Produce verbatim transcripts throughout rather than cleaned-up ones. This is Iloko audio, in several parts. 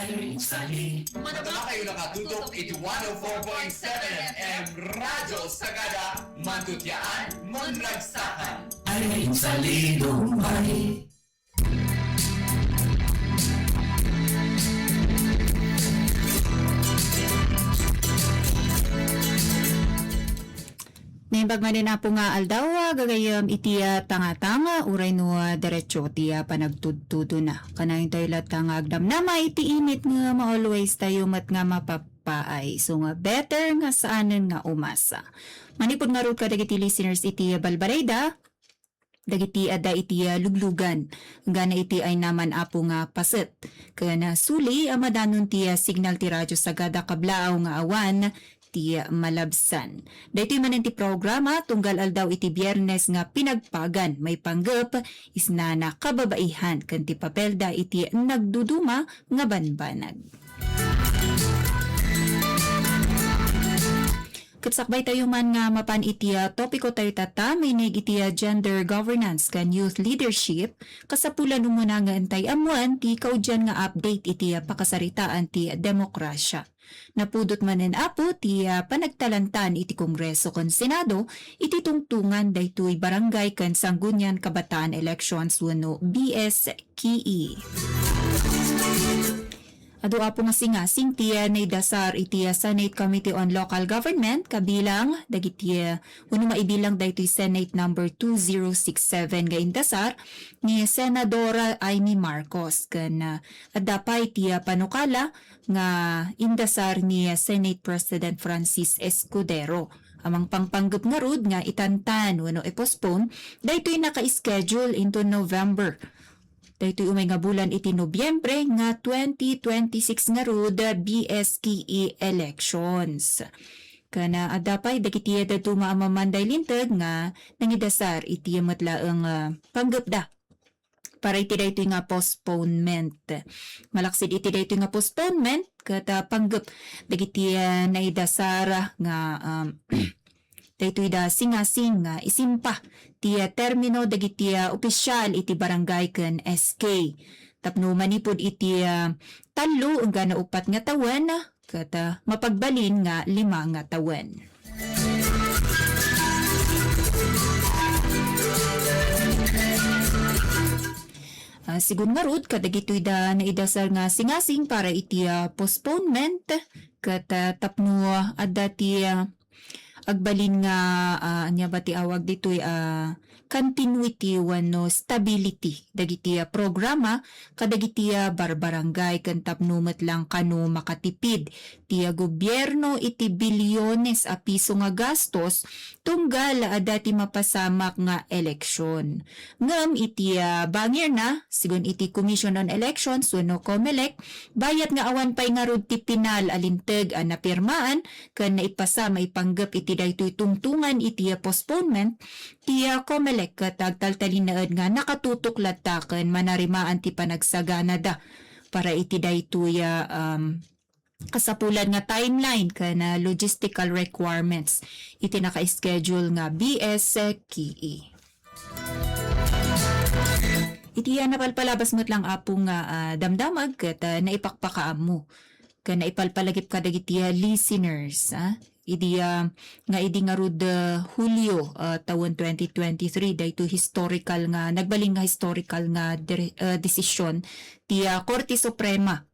Irene Sali. Madama kayo nakatutok iti one oh four point seven F M Radyo Sagada, Mantutiaan, Manragsakan. Irene Sali, Dumari. Naimbag manen, Apo, nga aldaw, ah, gagayyem iti, ah, tangatanga, uray no, ah, diretso ti, ah, panagtudtudona. Kanayon tayo latta nga agdamnama iti init nga ma-always tayo met nga mapapaay. So nga better nga saanen nga umasa. Manipud ngarud kadagiti listeners iti, ah, balbalayda, dagiti adda iti, ah, luglugan, enggana iti aynaman, Apo, nga paset. Ken, ah, suli a madanon ti, ah, signal ti Radyo Sagada Kablaaw nga awan ti, ah, malabsan. Daytoy manen ti programa tunggal aldaw iti Biyernes nga pinagpagan, maipanggep isna nga kababaihan ken ti papelda iti nagduduma nga banbanag. Ket sakbay tayo man nga mapan iti, ah, topiko tayo tatta, maineg iti, ah, gender governance ken youth leadership, kasapulan umuna nga intay ammoen ti kaudian nga update iti, ah, pakasaritaan ti demokrasya. Napudot manen, Apo, ti, ah, panagtalantan iti Kongreso ken Senado iti tungtungan daytoy Barangay ken Sangguniang Kabataan Elections wenno B S K E. Adu, Apo, nga singasing ti, ah, naidasar iti, ah, Senate Committee on Local Government kabilang dagiti, ah, wenno maibilang daytoy Senate number two zero six seven nga indasar ni Senadora Imee Marcos ken, ah, adda pay ti, ah, panukala nga indasar ni, ah, Senate President Francis Escudero. A mangpangpanggep ngarud nga itantan wenno i-postpone daytoy naka-schedule into November. Daytoy umay nga bulan iti Nobyembre nga twenty twenty-six ngarud, B S K E elections. Ken, ah, adda pay dagiti dadduma a mamanda a linteg nga nangidasar iti met laeng, ah, panggepda para iti daytoy nga postponement. Malaksid iti daytoy nga postponement, ket, ah, panggep dagiti, ah, naidasar nga, um, daytoy da singasing nga isimpa ti, ah, termino dagiti, ah, opisyal iti barangay ken S K. Tapno manipud iti, ah, tallo enggana uppat nga tawen, ket, ah, mapagbalin nga lima nga tawen. Ah, sigun ngarud, kadagitoy da naidasar nga singasing para iti, ah, postponement, ket, ah, tapno, ah, adda ti, ah, agbalin nga, ah, ania ba ti awag ditoy, ah, continuity wenno stability dagiti, ah, programa kadagiti, ah, barbarangay ken tapno met lang kano makatipid ti, ah, gobierno iti bilyones a piso nga gastos tunggal adda ti mapasamak nga eleksyon. Ngem iti, ah, bangirna, sigun iti Commission on Elections wenno COMELEC, bayat nga awan pay ngarud ti pinal a linteg a napirmaan ken naipasa maipanggep iti daytoy tungtungan iti postponement ti, ah, COMELEC ket agtaltalinaed nga nakatutok latta ken manarimaan ti panagsaganada para iti daytoy, ah, um, kasapulan nga timeline ken, ah, logistical requirements iti naka-schedule nga B S K E. Iti, ah, napalpalabas met lang, Apo, nga, ah, damdamag ket, ah, naipakpakaammo ken naipalpalagip kadagiti, ah, listeners, ah, idi, ah, nga idi ngarud, ah, Hulyo, ah, tawen twenty twenty-three, daytoy historical nga, nagbalin nga historical nga dire-, ah, desisyon ti, ah, Korte Suprema.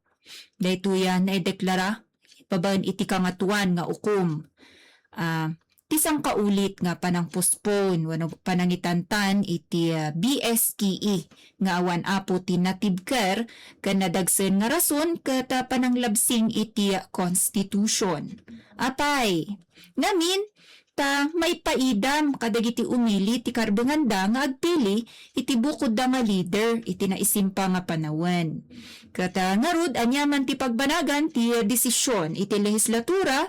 Daytoy, ah, naideklara babaen iti Kangatoan nga Ukom, ah, ti sangkaulit nga panangpostpone wenno panangitantan iti, ah, B S K E nga awan, Apo, ti natibker ken nadagsen nga rason ket, ah, pananglabsing iti, ah, Constitution. Apay, ngamin, ta maipaidam kadagiti umili ti karbenganda nga agpili iti bukodda nga leader iti naisimpa nga panawen. Ket, ah, ngarud, ania man ti pagbanagan ti desisyon iti lehislatura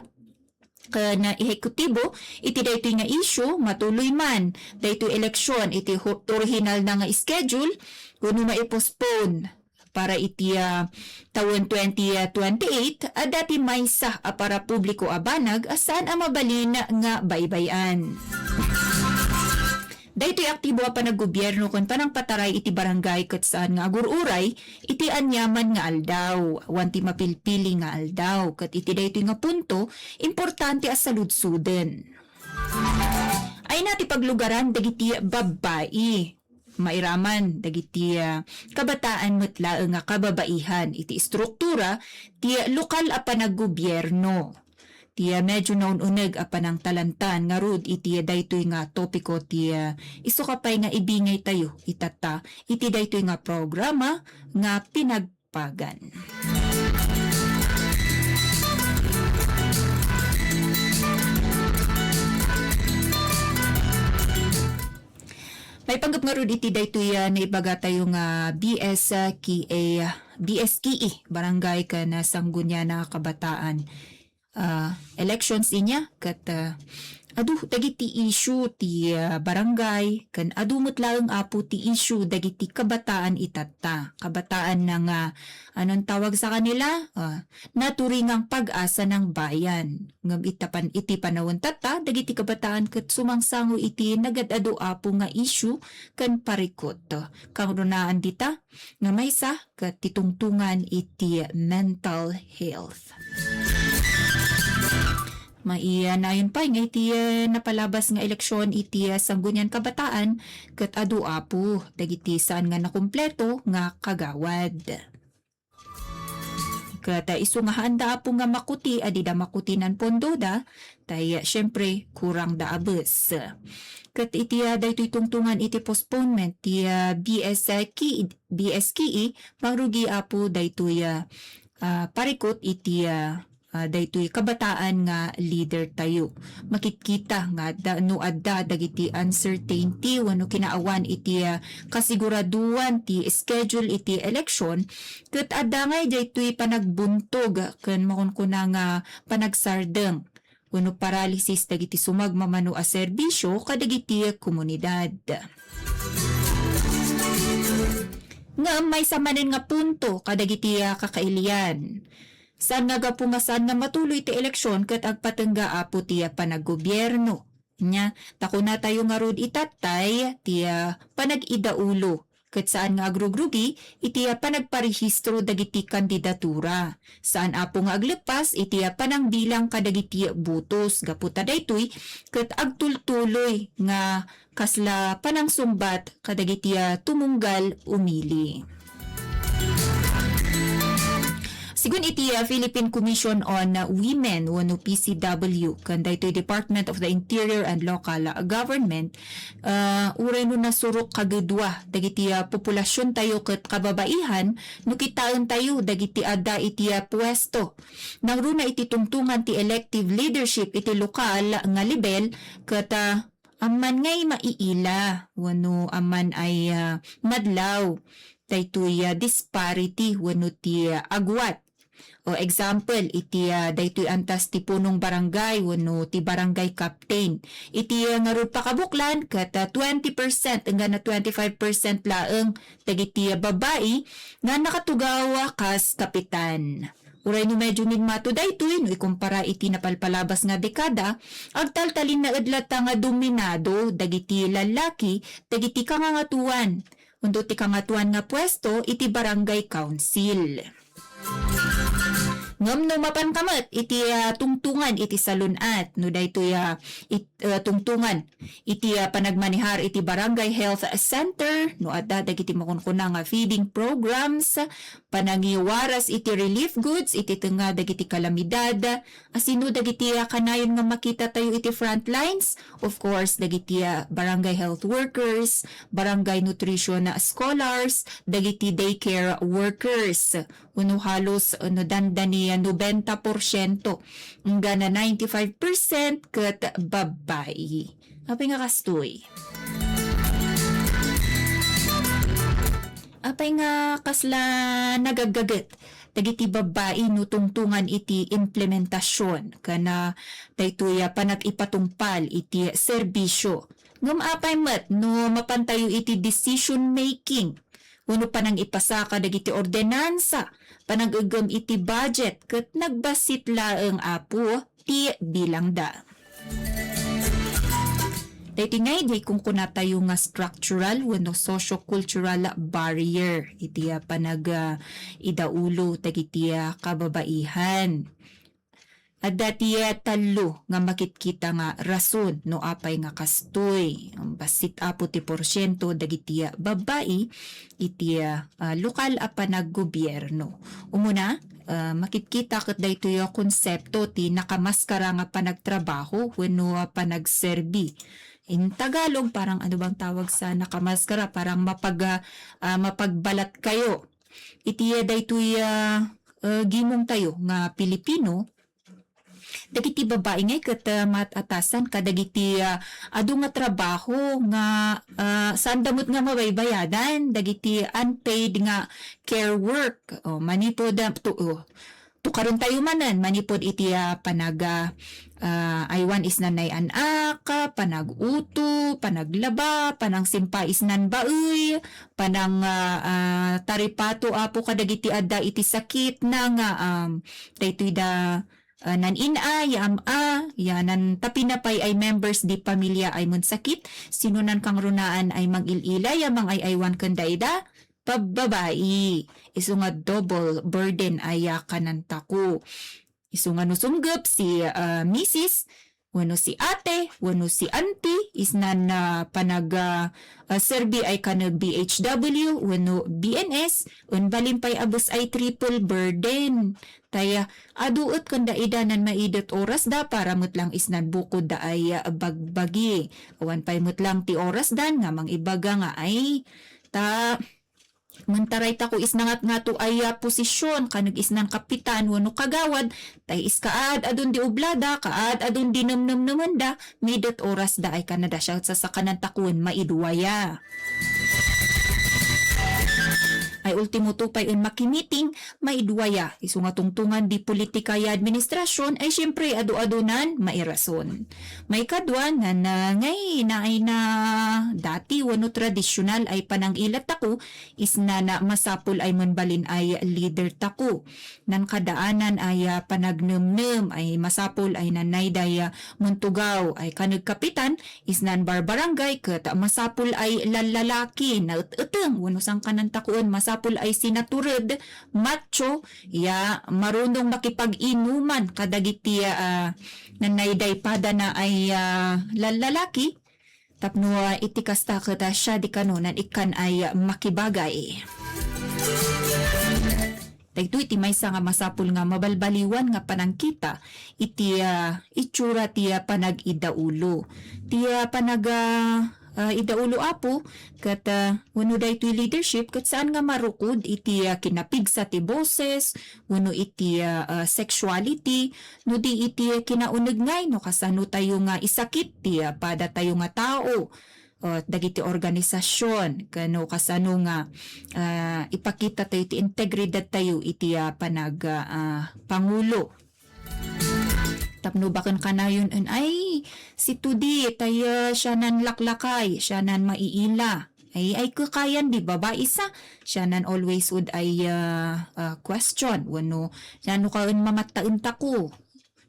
ken ehekutibo iti daytoy nga isyu, matuloy man daytoy eleksyon iti hu-, orihinalna nga schedule wenno maipostpone para iti, ah, tawen twenty twenty-eight, adda ti maysa a parapubliko a banag a saan a mabalin nga baybay-an. Daytoy aktibo a panaggobyerno ken panangpataray iti barangay ket saan nga agur-uray iti aniaman nga aldaw, wen ti mapilpili nga aldaw. Ket iti daytoy nga punto, importante a saludsuden. Ayna ti paglugaran dagiti babbai. Mairaman dagiti, ah, kabataan met laeng nga kababaihan iti istruktura ti lokal a panaggobyerno. Ti, ah, medyo naun-uneg a panangtalantan ngarud iti daytoy nga topiko ti, ah, isu ka pay nga ibingaytayo itatta iti daytoy nga programa nga pinagpagan. Maipanggep ngarud iti daytoy, ah, naibagatayo nga B S K A, B S K E, Barangay ken, ah, Sanggunian a Kabataan, ah, elections inya ket, ah, adu dagiti issue ti, ah, barangay ken adu met laeng, Apo, ti issue dagiti kabataan itatta. Kabataan na nga, anong tawag sa kanila? Ah, naturingang pag-asa ng bayan. Ngem ita pan-, iti panawen tatta, dagiti kabataan ket sumangsango iti nagad-adu, Apo, nga issue ken parikut. Kangrunaan dita nga maysa ket ti tungtungan iti mental health. Maiyanayon pay nga iti, eh, napalabas nga eleksyon iti, eh, Sanggunian Kabataan ket adu, Apo, dagiti saan nga nakumpleto nga kagawad. Ket, ah, isu nga haanda, Apo, nga makuti a dida makuti nan pondoda, tay, ah, siyempre, kurangda a bes. Ket iti, ah, daytoy tungtungan iti postponement ti, ah, B S K E, B S K E, mangrugi, Apo, daytoy, ah, ah, parikut iti, ah, ah, daytoy kabataan nga leader tayo. Makitkita nga adda, no adda dagiti uncertainty wenno kinaawan iti, ah, kasiguraduan ti schedule iti eleksyon, ket adda ngay daytoy panagbuntog ken makunkuna nga panagsardeng wenno paralysis dagiti sumagmamano a serbisyo kadagiti komunidad. Ngem maysa manen nga punto kadagiti, ah, kakailian. Saan nga gapu nga saan nga matuloy ti eleksyon ket agpatengga, Apo, ti, ah, panaggobyerno. Nya, ta kunatayo ngarud itattay ti, ah, panag-idaulo ket saan nga agrugrugi iti, ah, panagparehistro dagiti kandidatura. Saan, Apo, nga agleppas iti, ah, panangbilang kadagiti botos. Gapu ta daytoy ket agtultuloy nga kasla panangsungbat kadagiti, ah, tumunggal umili. Sigun iti, ah, Philippine Commission on Women wenno P C W ken daytoy Department of the Interior and Local Government, ah, uray no nasurok kagudua dagiti, ah, populasiontayo ket kababaihan no kitaentayo dagiti adda iti, ah, puesto. Nangruna iti tungtungan ti elective leadership iti lokal nga level ket, ah, amman ngay maiila wenno amman ay, ah, madlaw daytoy, ah, disparity wenno ti, ah, agwat. O example, iti, ah, daytoy antas ti punong barangay wenno ti barangay captain. Iti, ah, ngarud pakabuklan, ket, ah, twenty percent enggana twenty-five percent laeng dagiti, ah, babbai nga nakatugaw, ah, kas kapitan. Uray no medyo nimmato daytoy no ikumpara iti napalpalabas nga dekada, agtaltalinaed latta nga dominado dagiti lallaki dagiti kangangatuan, wenno ti kangatuan nga puesto iti barangay council. Ngem no mapanka met iti, ah, tungtungan iti salun-at, no daytoy, ah, it-, ah, tungtungan iti, ah, panagmanehar iti barangay health center, no adda dagiti makunkuna nga feeding programs, panangiwaras iti relief goods iti tengnga dagiti kalamidad, asino dagiti, ah, kanayon nga makitatayo iti front lines? Of course, dagiti, ah, barangay health workers, barangay nutrition scholars, dagiti daycare workers. Wenno halos, ah, no dandani, ah, nobenta porsiento enggana ninety-five percent ket babbai. Apay nga kastoy? Apay nga kasla nagaggaget dagiti babbai no tungtungan iti implementasion ken, ah, daytoy a panagipatungpal iti serbisio? Ngem apay met no mapantayo iti decision making wenno panangipasaka dagiti ordenansa, panagegem iti budget ket nagbassit laeng, Apo, ti bilangda. Daytoy ngay, di kunkunatayo nga structural wenno socio-cultural barrier iti, ah, panag, ah, idaulo dagiti, ah, kababaihan. Adda ti, ah, tallo nga makitkita nga rason no apay nga kastoy. Bassit apo ti porsiento dagiti, ah, babbai iti, ah, ah, lokal a panaggobyerno. Umuna, ah, makitkita ket daytoy a konsepto ti nakamaskara nga panagtrabaho wenno, ah, panagserbi. In Tagalog, parang ano bang tawag sa nakamaskara? Parang mapag-, ah, ah, mapagbalat kayo. Iti, ah, daytoy, ah, ah, gimong tayo nga Pilipino, dagiti babai ngay ket, ah, maat-atasan kadagiti, ah, adu nga trabaho nga, ah, saan da met nga mabaybayadan dagiti unpaid nga care work. O, manipud, ah, tu-, o, tukaren tayo manen, manipud iti, ah, panag, ah, ah, aywan isnan nay-an-ak, panag-uto, panaglaba, panangsimpa isnan baey, panang, ah, ah, taripato apo kadagiti adda iti sakit na nga, um, daytoy da, ah, nan-in-a, ya am-a, ya nan tapina pay ay members di pamilya ay mansakit, sino nan kangrunaan ay mangil-ila ya mangay-aywan ken daida? Pabbabai. Isu nga double burden ay, ah, kanantako. Isu nga no sumgep si, ah, misis, wenno si ate, wenno si auntie, isnan, ah, panag, ah, ah, serbi ay kaneg B H W, wenno B N S, un balin pay a bes ay triple burden. Tay, ah, adu et ken daida nan maidet oras da para met lang isnan bukod da ay, ah, bagbagi. Awan pay met lang ti oras dan nga mangibaga nga ay, ta, Mantaray tako isna ngat-, ngato ay, ah, posisyon, kaneg isnan kapitan wenno kagawad, tay iska ad-adun di oblada, kaad-adun di nemnemnemenda, maidet oras da ay kanada siya, sasakanan takoen maiduaya. Ay ultimo to pay un makimiting, maiduaya, isu nga tungtungan di politika ya administrasyon, ay siyempre adu-adunan mairason. Maikadua, nan, ah, ngay naay na dati wenno tradisyonal ay panangila tako, isnan masapul ay manbalin ay leader tako. Nan kadaanan ay, ah, panagnemnem ay masapul ay nanay day, ah, muntugaw ay kaneg kapitan, isnan barbarangay ket masapul ay lallalaki, naet-eteng, wenno sangkanan takoen masapul ay sinatured, macho, ya marunong makipag-inuman kadagiti, ah, nanay day padana ay, ah, lallalaki. Tapno, ah, iti kasta ket, ah, siya di kano nan ikkan ay makibagay. Daytoy ti maysa nga masapul nga mabalbaliwan nga panangkita iti, ah, itsura ti, ah, panag-idaulo. Ti, ah, panag, ah, ah, idaulo apo ket, ah, wenno daytoy leadership ket saan nga marukod iti, ah, kinapigsa ti boses wenno iti, ah, ah, sexuality no di iti kinauneg ngay no kasano tayo nga isakit ti, ah, pada tayo nga tao, o dagiti organisasyon, ken no kasano nga, ah, ipakita tayo ti integridad tayo iti, ah, panag, ah, pangulo. Tapno baken kanayon en, "Ay, si Tudi, tay, ah, siya nan laklakay, siya nan maiila." Ay, ay, kakayan di babai sa, siya nan always would ay, ah, ah, question, wenno, siya no kaen mamattaen tako.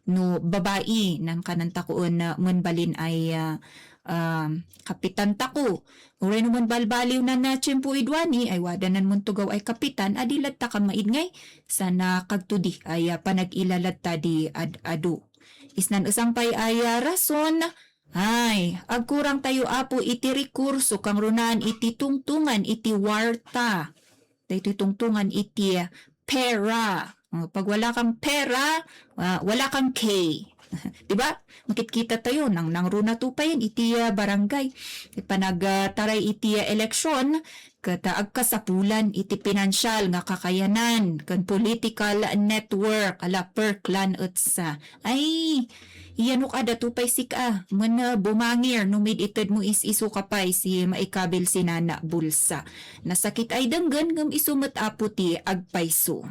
No babai, nan kanan takoen, ah, manbalin ay, ah, um, kapitan tako. Uray no manbalbaliw nan, ah, tiempo iduani, ay wada nan muntugaw ay kapitan, a di latta ka maidngay, sana kagtudi ay, ah, panag-ila latta di ad-adu. Isnan usang pay ay, ah, rason, ay, agkurang tayo, Apo, iti rekurso, kangrunaan iti tungtungan iti warta. Daytoy tungtungan iti pera. O, pag wala kang pera, ah, wala kang K. Di ba? Makitkita tayo, nang, nangruna to pay iti, ah, barangay. Panag, ah, taray iti, ah, eleksyon, ket, ah, agkasapulan iti pinansial nga kakayanan ken political network, ala, perklan et sa. Ay, iyano kada to pay sika, men, ah, bumangir no mid-ited mo is-isu ka pay si maikabil sinana bulsa. Nasakit ay denggen ngem isu met, Apo, ti agpayso.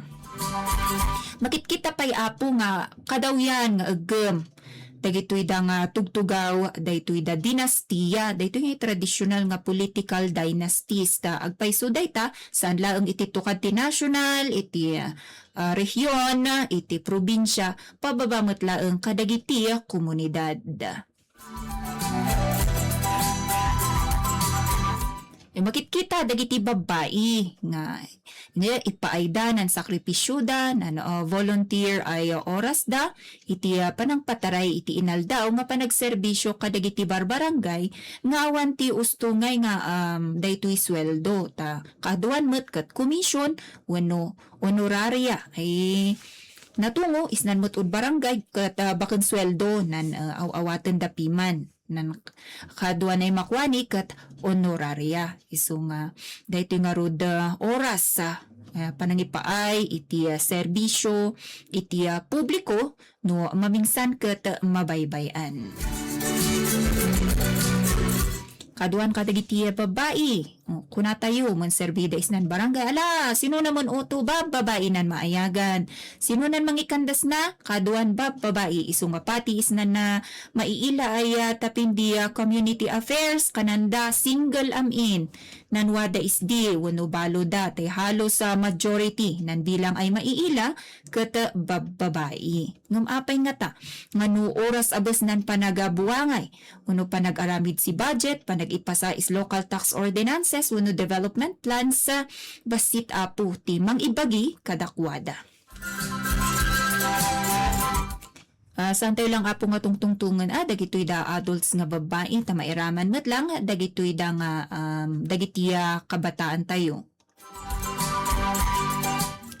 Makitkita pay, Apo, nga kadawyan nga eggem. Dagitoy da nga tugtugaw, daytoy da dinastiya, daytoy nga tradisyonal nga political dynasties ta agpayso dayta, saan laeng iti tukad ti nasyonal, iti, ah, rehiyon, iti probinsia, pababa met laeng kadagiti komunidad. Makitkita dagiti babbai nga, nga ipaayda nan sakripisioda, nan, ah, volunteer ay orasda iti, ah, panangpataray iti inaldaw nga panagserbisio kadagiti barbarangay nga awan ti ustungay nga, um, daytoy sueldo. Ta kaaduan met ket commission wenno honoraria ay natungo isnan met ud barangay ket, ah, baken sueldo nan, ah, aw-awaten da piman. Nan kaduanay makuani ket honoraria. Isu nga daytoy ngarud, ah, oras, ah, panangipaay iti, ah, serbisyo iti, ah, publiko no mamingsan ket mabaybay-an. Kaduan kadagiti babbai, o, kunatayo, manserbida isnan barangay. Ala, sino naman uto? Babbabai nan maayagan. Sino nan mangikandasna? Kaduan babbabai, isu nga pati isnan na maiila ay, ah, tapin di, ah, community affairs, kananda single am-in. Nan wada isdi, wenno balo da, tay halos, ah, majority nan bilang ay maiila, ket, ah, babbabai. Ngem apay ngata, nga no oras a bes nan panagabuangay, wenno panag-aramid si budget, panag-ipasa is local tax ordinances, wenno development plans, ah, bassit, Apo, ti mangibagi kadakuada. Ah, saan tayo lang, Apo, nga tungtungtungan, ah, dagitoy da adults nga babbai, ta mairaman met lang, dagitoy da nga, um, dagiti, ah, kabataan tayo.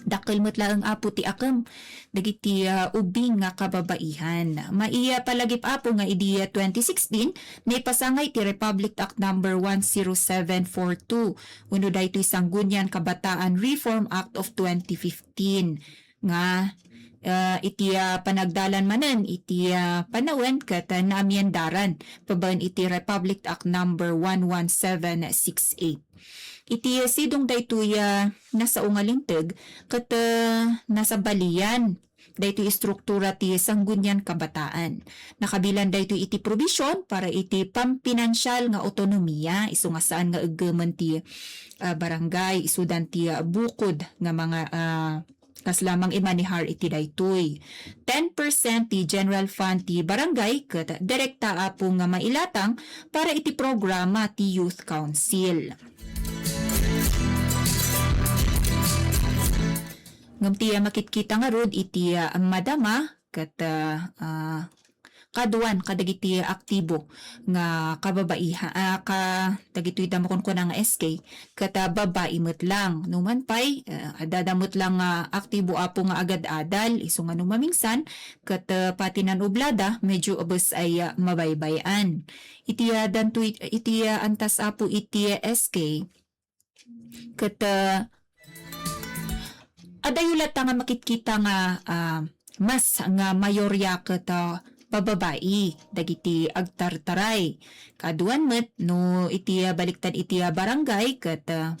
Dakkel met laeng, Apo, ti akem dagiti, ah, ubing nga kababaihan. Maiya palagip, Apo, nga idi, ah, twenty sixteen, naipasangay ti Republic Act number one zero seven four two, wenno daytoy Sangguniang Kabataan Reform Act of twenty fifteen, nga, ah, iti, ah, panagdalan manen iti, ah, panawen ket, ah, naamiendaran babaen iti Republic Act number one one seven six eight. Iti sidong daytoy, ah, nasao nga linteg ket, ah, nasabalian daytoy istruktura ti Sangguniang Kabataan. Nakabilan daytoy iti probision para iti pampinansial nga autonomia, isu nga saan nga eggemen ti, ah, barangay, isudan ti, ah, bukod nga mga, ah, kasla mangimanehar iti daytoy. Ten percent ti general fund ti barangay ket direkta, Apo, nga mailatang para iti programa ti Youth Council. Ngem ti, ah, makitkita ngarud iti, ah, madama ket, ah, ah, kaduan kadagiti aktibo nga kababaiha-, ah, ka-, dagitoy da makunkuna nga S K, ket, ah, babbai met lang. Numan pay, ah, adda da met lang nga aktibo, Apo, nga agad-adal, isu nga no mamingsan, ket, ah, pati nan oblada, medyo abes ay, ah, mabaybay-an. Iti, ah, dantoy, iti, ah, antas, Apo, iti, ah, S K, ket, ah, adayo latta nga makitkita nga, ah, mas nga mayorya ket, ah, bababai dagiti agtartaray. Kaduan met no iti, ah, baliktad iti, ah, barangay ket, ah,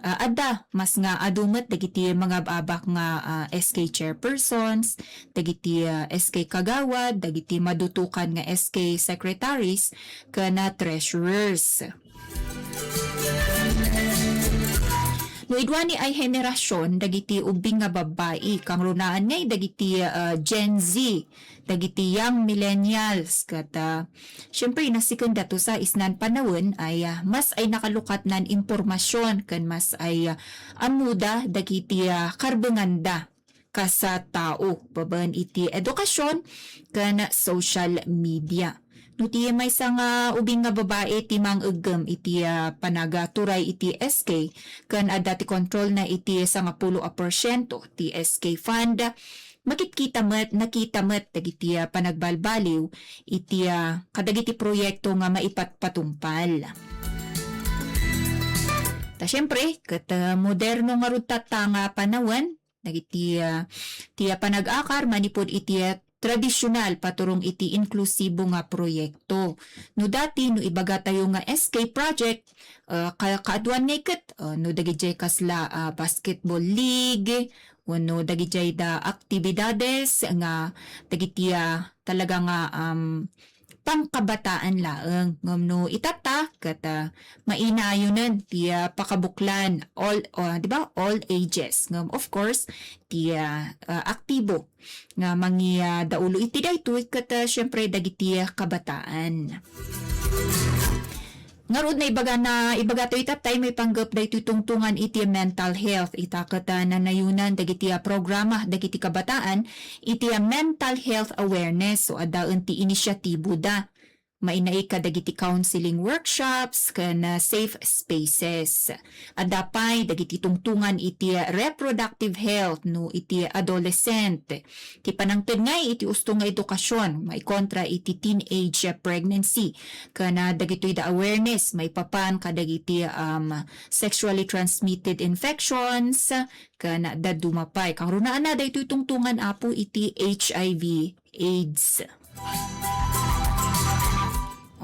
ah, adda mas nga adu met dagiti mangab-abak nga, ah, S K chairpersons, dagiti, ah, S K kagawad, dagiti madutokan nga S K secretaries, ken, ah, treasurers. No iduani ay henerasyon dagiti ubbing nga babbai, kangrunaan ngay dagiti, ah, Gen Z, dagiti young millennials, ket, ah, siyempre, nasiken dato sa isnan panawen ay, ah, mas ay nakalukatnan impormasyon ken mas ay, ah, ammoda dagiti, ah, karbenganda kas a tao babaen iti edukasyon ken social media. No ti maysa nga ubing nga babai ti mangeggem iti, ah, panagturay iti S K ken adda ti kontrolna iti sangapulo a porsiento ti S K fund, makitkita met, nakita met dagiti, ah, panagbalbaliw iti, ah, kadagiti proyekto nga maipatpatungpal. Ta siempre, ket, ah, moderno ngarud tatta nga panawen, dagiti, ah, ti, ah, panag-akar manipud iti, ah, tradisyonal paturong iti inklusibo nga proyekto. No dati, no ibagatayo nga S K project, ah, ka-, kaaduan ngay ket, ah, no dagidiay kasla, ah, basketball league, wenno dagidiay da aktibidades nga dagiti, ah, talaga nga, um, pangkabataan laeng. Ngem no itatta, ket, ah, mainayonen ti, ah, pakabuklan all, ah, di ba? All ages. Ngem, of course, ti, ah, ah, aktibo nga mangi-, ah, daulo iti daytoy ket, ah, siyempre, dagiti, ah, kabataan. Ngarud, naibagana, ibagatayo ita tay maipanggep daytoy tungtungan iti mental health. Ita ket, ah, nanayunan dagiti, ah, programa dagiti kabataan iti, ah, mental health awareness. So, addaen ti inisyatibo da. Mainaig kadagiti counseling workshops ken, ah, safe spaces. Adda pay dagiti tungtungan iti reproductive health no iti adolescent. Ti panangted ngay iti usto nga edukasyon maikontra iti teenage pregnancy ken, ah, dagitoy da awareness maipapan kadagiti, um, sexually transmitted infections ken dadduma pay. Karunaanna daytoy tungtungan, Apo, iti H I V AIDS.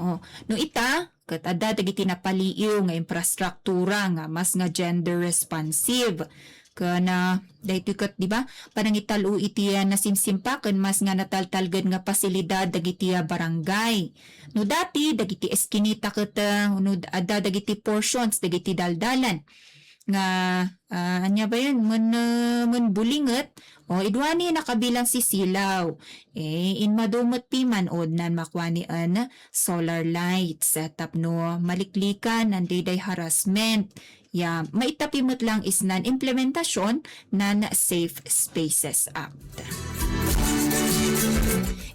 Oh, no ita, ket adda dagiti napaliiw nga infrastruktura nga mas nga gender responsive. Ken, ah, daytoy ket, di ba, panangital-o iti, ah, nasimsimpa ken mas nga nataltalged nga pasilidad dagiti, ah, barangay. No dati, dagiti eskinita ket, ah, no adda dagiti portions dagiti daldalan nga, ah, ania ba yun? Men, ah, men bulinget. O, idwani nakabilang sisilaw. Eh, inmadu met piman udnan makuani en solar lights, ah, tapno maliklikan nan dayday harassment. Ya, maitapi met lang isnan implementasyon nan Safe Spaces Act.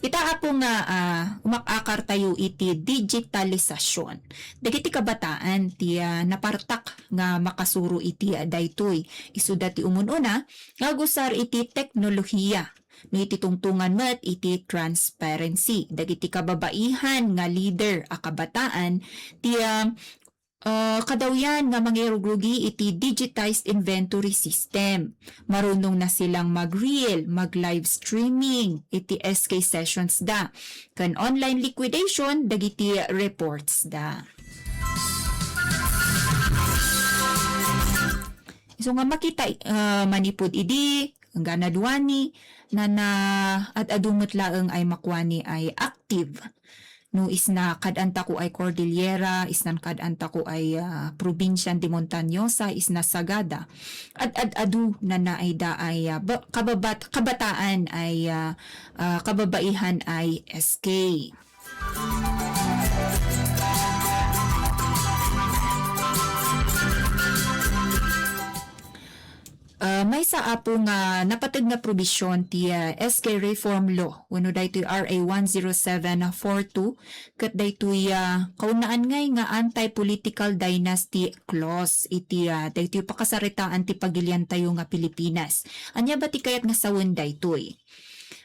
Ita, Apo, nga, ah, umak-akar tayo iti digitalisasyon. Dagiti kabataan ti, ah, napartak nga makasuro iti, ah, daytoy. Isuda ti umun-una nga agusar iti teknolohiya. No iti tungtungan met iti transparency. Dagiti kababaihan nga leader a kabataan ti, ah, ah, kadawyan nga mangirugrugi iti digitized inventory system. Marunong na silang mag-reel, mag-live streaming iti S K sessions da, ken online liquidation dagiti reports da. Isu nga makita, ah, manipud idi, enggana duani, nana-, ad-adu met laeng ay makuani ay active. No isna kad-antako ay Cordillera, isnan kad-antako ay, ah, probinsian de Montañosa, isna Sagada. Ad-ad-adu nana ay da ay, ah, ba-, kababat-, kabataan ay, ah, ah, kababaihan ay S K. Ah, maysa, Apo, nga napateg nga probisyon ti, ah, S K Reform Law wenno daytoy R A one zero seven four two, ket daytoy, ah, kaunaan ngay nga anti-political dynasty clause iti, ah, daytoy pakasaritaan ti pagiliantayo nga Pilipinas. Ania ba ti kayat nga sawen daytoy?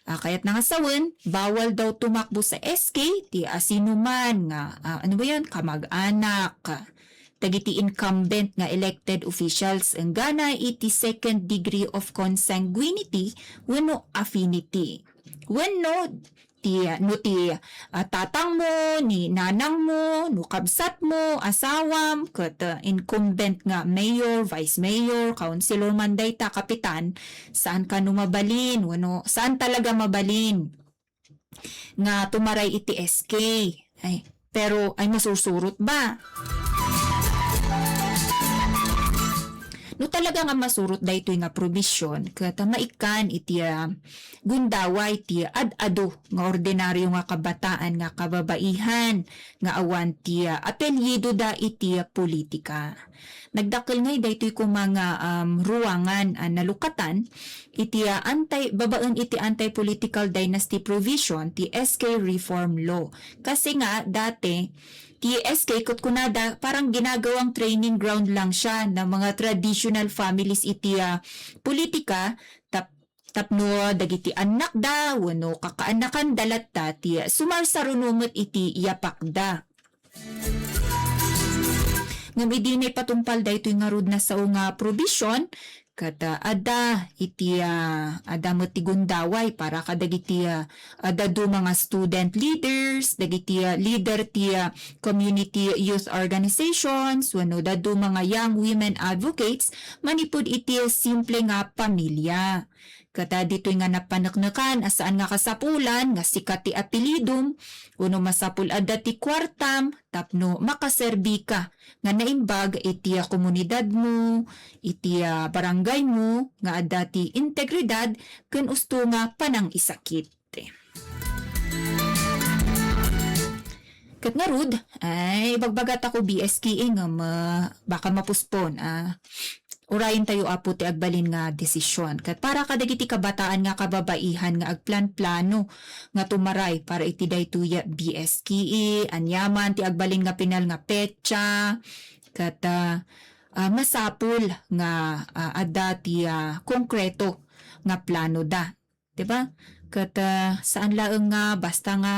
Ah, kayatna nga sawen, bawal daw tumakbo sa S K ti asinoman nga, ah, ano ba yan, kamag-anak dagiti incumbent nga elected officials enggana iti second degree of consanguinity wenno affinity. Wenno ti, no ti, ah, tatangmo, ni nanangmo, no kabsatmo, asawam, ket, ah, incumbent nga mayor, vice mayor, councilor man dayta, kapitan, saan kano mabalin, wenno saan talaga mabalin nga tumaray iti S K. Ay, pero ay masursurot ba? No talaga nga masurot daytoy nga probisyon, ket maikkan iti, ah, gundaway ti ad-adu nga ordinaryo nga kabataan nga kababaihan nga awan ti, ah, apelyidoda iti politika. Nagdakkel ngay daytoy koma nga, um, ruangan a nalukatan iti, ah, anti-, babaen iti anti-political dynasty provision ti S K Reform Law. Kasi nga, dati, ti S K ket kunada, parang ginagawang training ground lang siya ng mga traditional families iti, ah, politika, tap-, tapno dagiti annakda wenno kakaannakanda latta ti sumarsaruno met iti yapakda. Ngem idi naipatungpal daytoy ngarud nga sao nga probisyon, ket, ah, adda iti, ah, adda met ti gundaway para kadagiti, ah, ah, dadduma nga student leaders, dagiti, ah, leader ti, ah, community youth organizations, wenno dadduma nga young women advocates manipud iti simple nga pamilya. Ket, ah, ditoy nga napaneknekan a saan nga kasapulan nga sika ti apelidom wenno masapul adda ti kuartam tapno makaserbika nga naimbag iti, ah, komunidadmo, iti, ah, barangaymo nga adda ti integridad ken usto nga panangisakit. Ket ngarud, ay, ibagbaga tako B S K A ngem, ah, baka mapuspon, ah, urayen tayo, Apo, ti agbalin nga desisyon. Ket para kadagiti kabataan nga kababaihan nga agplanplano nga tumaray para iti daytoy a B S K A, aniaman ti agbalin nga pinal nga petsa, ket, ah, ah, masapul nga, ah, adda ti, ah, konkreto nga plano da. Di ba? Ket, ah, saan laeng nga basta nga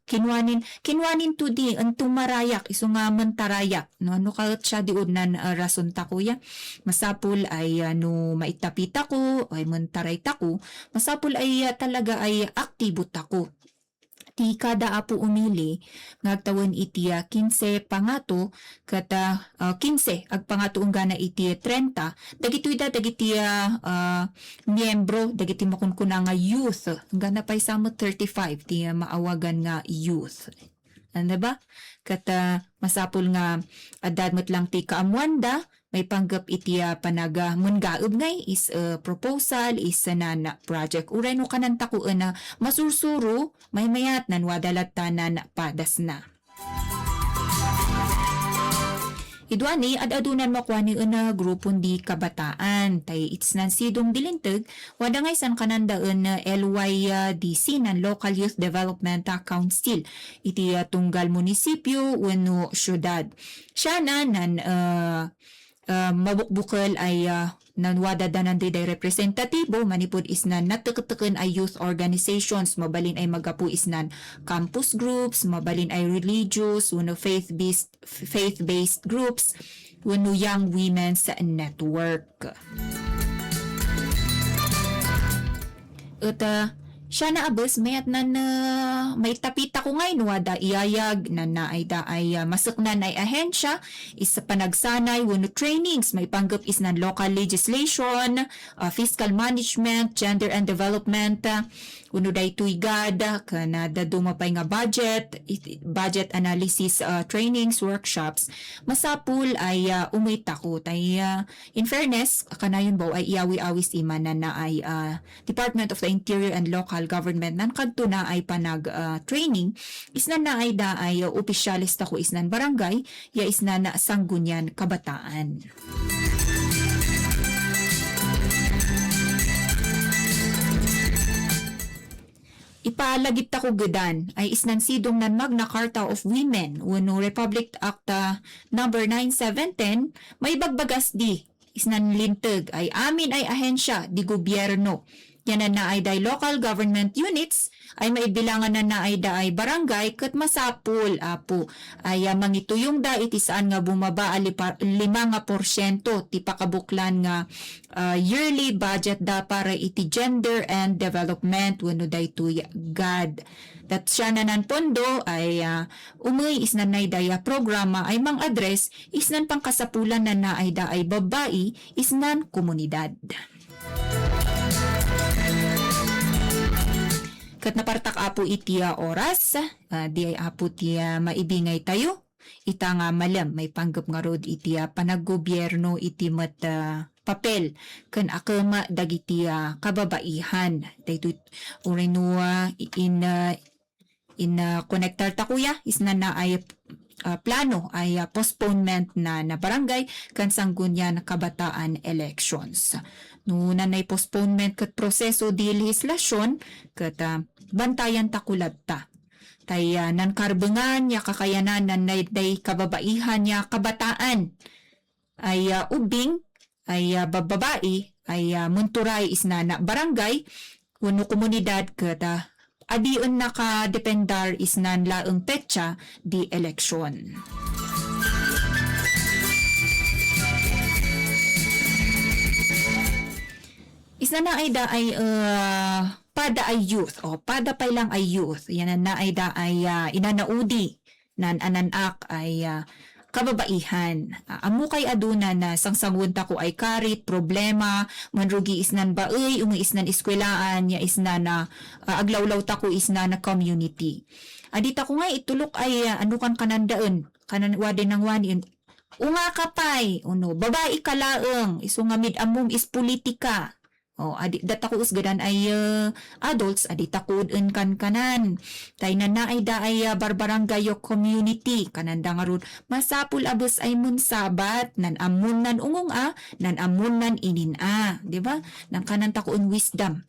kinuanin, kinuanin to di, ento marayak, isu nga mentarayak. No, no, ket siya di udnan, ah, rason tako ya. Masapul ay, ah, no maitapitako, ay mentaraytako, masapul ay, ah, talaga ay aktibo tako. Ti kada Apo umili nga agtawen iti, ah, kinse pangato, ket, ah, ah, kinse agpangato enggana iti trenta, dagitoy da dagiti, ah, ah, miyembro dagiti makunkuna nga youth, enggana pay sa met thirty-five ti maawagan nga youth. Anda ba? Ket, ah, masapul nga adda met lang ti kaammoanda, maipanggep iti, ah, panag-, ah, menggaeb ngay is, ah, proposal, is, ah, nan project. Uray no kanantako en, ah, masursuro, maymayat, nan wada latta nan padasna. Iduani, ad-adunan makuani en, ah, grupon di kabataan. Tay its nan sidong di linteg, wada ngay sankananda en, ah, L Y D C nan Local Youth Development, ah, Council iti, ah, tunggal munisipio wenno siudad. Siana nan, ah, ah, mabukbukel ay, ah, nan wada danan daydiay representatibo manipud isnan nateketeken ay youth organizations, mabalin ay maggapu isnan campus groups, mabalin ay religious wenno faith-based, faith-based groups, wenno young women's network. Et, ah, siana a bes, mayat nan, ah, maitapitako ngay no adda iyayag, nan naay da ay, ah, maseknan ay ahensia, is panagsanay wenno trainings, maipanggep isnan local legislation, ah, fiscal management, gender and development, ah, wenno daytoy gad, ken, ah, dadduma pay nga budget, it-, budget analysis, ah, trainings, workshops, masapul ay, ah, umaytako. Tay, ah, in fairness, kanayon bao ay iyawi-awis iman nan naay, ah, Department of the Interior and Local Government nan kadto naay panag, ah, training, isnan naay daay, ah, opisyales tako isnan barangay, ya isnan Sanggunian Kabataan. Ipalagip tako gedan ay isnan sidong nan Magna Carta of Women wenno Republic Act, ah, number nine seven ten, maibagbagas di isnan linteg ay amin ay ahensia di gobierno. Yanan naay day local government units ay maibilangan na naay daay barangay ket masapul, Apo, ay, ah, mangituyongda iti saan nga bumaba a lipa-, lima nga porsiento ti pakabuklan nga, ah, yearly budget da para iti gender and development wenno daytoy gad. Ket siananan pondo ay, ah, umay isnan nay daya programa ay mang-address isnan pangkasapulan nan naay daay babbai isnan komunidad. Ket napartak, Apo, iti, ah, oras, ah, di ay, Apo, ti, ah, maibingay tayo. Ita nga malem, maipanggep ngarud iti, ah, panaggobiernona iti met, ah, papel ken akem dagiti, ah, kababaihan. Daytoy uray no, ah, in, ah, in, ah, konektar ta, kuya, isnan naay, ah, plano ay, ah, postponement na, na barangay ken Sanggunian Kabataan elections. No nanay postponement ket proseso di lehislasion ket, ah, bantayan ta kulatta. Tay, ah, nankarbengan ya kakayanan nan daydiay kababaihan ya kabataan ay, ah, ubbing, ay, ah, babbabai, ay, ah, menturay isnan a barangay wenno komunidad ket, ah, adien nakadependar isnan laeng petsa di eleksion. Isnan naay daay, ah, pada ay youth, o pada pay lang ay youth, yanan naay daay, ah, inanaudi nan anan-ak ay, ah, kababaihan. Ah, ammokay aduna na sangsanguentako ay karit, problema, manrugi isnan baey, umay isnan eskuelaan, ya isnan a, ah, aglawlawtako isnan a community. Aditako nga itulok ay, ah, ano kan kanandaen, kanan wadi nang wani, unga ka pay, uno, babai ka laeng, isu nga mid-ammom is politika. O, adi, datako usgadan ay, eh, adults, adi ta kuuden kankanan. Tay nanaayda ay, ah, barbarangay o community. Kananda ngarud, masapul a bes ay mun Sabat, nan ammon nan ungung a, nan ammon nan inin a. Di ba? Nan kanan tako in wisdom.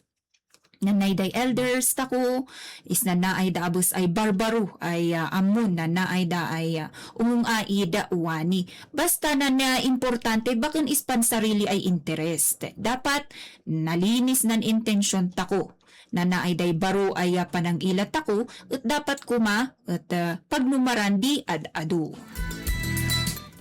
Nanayday elders tako, isnanaayda a bes ay barbaro ay, ah, ammon, nanaayda ay, ah, ungung a ida wani. Basta nan, ah, importante, baken ispan sarili ay interest. Dapat nalinis nan intention tako. Nanaayday baro ay, ah, panangila tako, et dapat koma, et, ah, pagnumaran di ad-adu.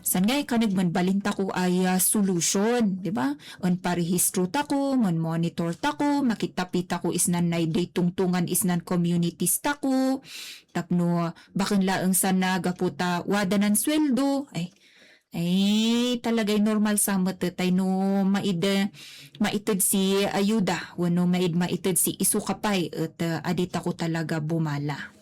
Saan nga ikaneg man balin tako ay, ah, solution, di ba? En parehistro tako, en monitor tako, makitapi tako isnan nayday tungtungan isnan communities tako, tapno baken laeng sana gapu ta wadanan sueldo, ay, ay, talagay normal sa met, tay no maid-, maited si ayuda, wenno maid-, maited si isuka pay, et, ah, adi tako talaga bumala.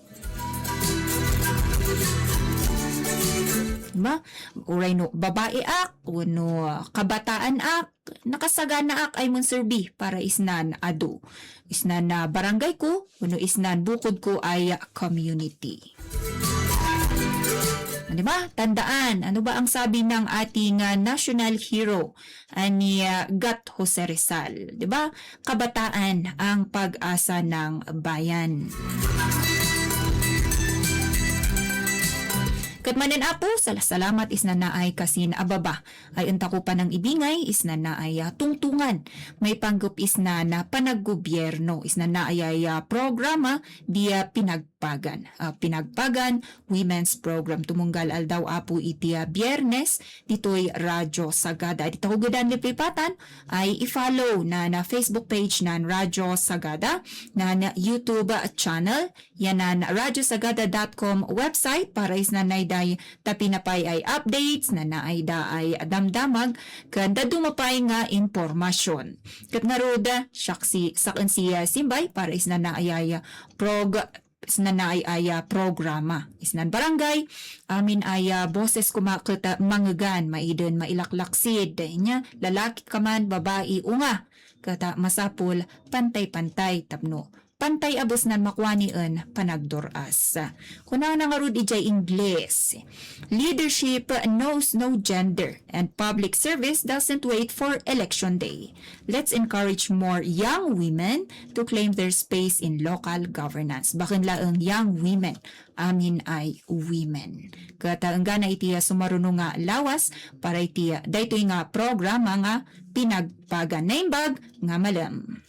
Diba? Uray no babae ak, wenno kabataan ak, nakasagana ak ay mon serbi para isnan adu. Isnan na barangay ko, wenno isnan bukod ko ay community. Diba? Tandaan, ano ba ang sabi ng ating, ah, national hero? Ani, ah, Gat Jose Rizal, di ba? Kabataan ang pag-asa ng bayan. Ket manen, Apo, sala-, salamat isnan naay kasin a baba. Ay entako panang ibingay isnan naay, ah, tungtungan. Maipanggep isnan na panaggobyerno, isnan naay, ah, programa, di, ah, pinag- Pagan, ah, Pinagpagan Women's Program. Tumunggal aldaw, Apo, iti, ah, Biyernes, ditoy Radyo Sagada. Iti takugedan lipipatan ay i-follow na, na Facebook page nan Radyo Sagada, na, na YouTube channel, yanan radyo sagada dot com website para isnan nayday tapno apay ay updates, nanaayda ay damdamag, ken dadduma pay nga impormasyon. Ket ngarud, siak si, saken si, ah, Simbay para isnan naay, ah, prog-, isnan naay, ah, programa. Isnan barangay, amin ay, ah, boses koma ket, ah, mangegan, maiden mailaklaksid. Nia, lalaki ka man, babai, unga. Ket, ah, masapul, pantay-pantay, tapno pantay a bes nan makuani en panagdur-as. Kunana ngarud idiay Ingles, "Leadership knows no gender, and public service doesn't wait for election day." Let's encourage more young women to claim their space in local governance. Baken laeng young women, amin ay women. Ket, ah, enggana iti, ah, sumaruno nga lawas para iti, ah, daytoy nga programa nga Pinagpagan. Naimbag nga malem.